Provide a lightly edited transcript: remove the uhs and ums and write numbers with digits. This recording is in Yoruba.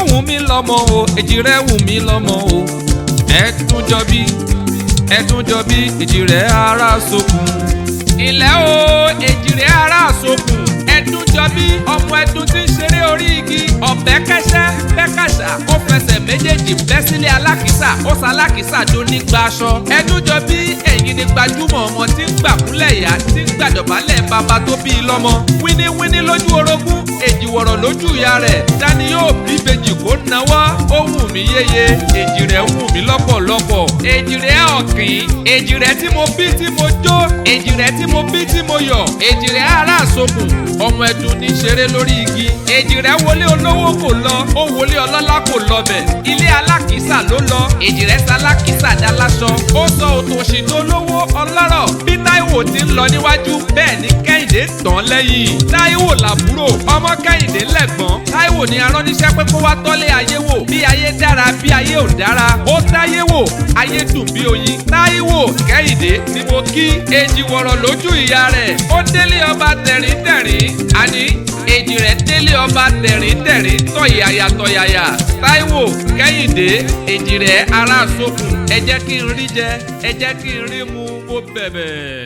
Ó wù mí lọ́mọ o, èjì rẹ̀ wù mí lọ́mọ o. Ẹ̀dùn jọ bí, ẹ̀dùn jọ bí, èjì rẹ̀ ara sókun. Ilẹ̀ o, èjì rẹ̀ ara sókun. Ẹ̀dùn jọ bí ọmọ ẹ̀dùn tí ń ṣeré orí igi. Ọ̀bẹ kẹ́sẹ́ bẹ́kàṣà, ó fẹsẹ̀ méjèèjì bẹ́ sílé alákìísà, ó salákìísà tó ní gbaṣọ. Ẹ̀dùn jọ bí ẹ̀yin ni gbajúmọ̀ ọmọ tí ń gbàkúnlẹ̀ ìyá tí ń gbàdọ̀bálẹ̀ bàbá tó bí i lọ́mọ. Wíníwíní lójú orogún, èjìwọ̀rọ̀ lójú ìyá rẹ̀. Tani yóò bí ìbejì kó nawọ́? Ó wù mí yéye, èjì rẹ̀ wù mí lọ́pọ̀lọpọ̀. Èjì rẹ̀ ọ̀kìn, èjì rẹ̀ tí mo bí tí mo jó, èjì rẹ̀ tí mo bí tí mo yọ̀, èjì rẹ̀ ará àsokùn, ọmọ ẹdun ní ṣeré lórí igi. Èjì rẹ̀ wọlé olówó kò lọ, ó wọlé ọlọ́lá kò lọbẹ̀. Ilé alákìísà ló lọ, èjì rẹ̀ salákìísà dá láṣọ. Ó sọ òtòṣì tó lówó ọlọ́rọ̀. Bí Táíwò ti ń lọ níwájú, bẹ́ẹ̀ ni Kẹ́hìndé tàn lẹ́yìn. Táíwò làbúrò, ọmọ Kẹ́hìndé lẹ̀gbọ́n. Táíwò ni aránníṣẹ́ pé kó wá tọ́lé ayé wò. Bí ayé dára, bí ayé ò dára. Ó táyé wò, ayé dùn bí oyin. Táíwò Kẹ́hìndé ni mo kí. Èjì wọ̀rọ̀ lójú ìyá rẹ̀. Ó délé ọba tẹ̀ríntẹ̀rín. Àní èjì rẹ̀ délé ọba tẹ̀ríntẹ̀rín tọ̀yàyà tọ̀yàyà. Táíwò Kẹ́hìndé, èjì rẹ̀ ará sókun. Ẹ jẹ́ kí n rí jẹ, ẹ jẹ́ kí n rí mu, mo bẹ̀bẹ̀.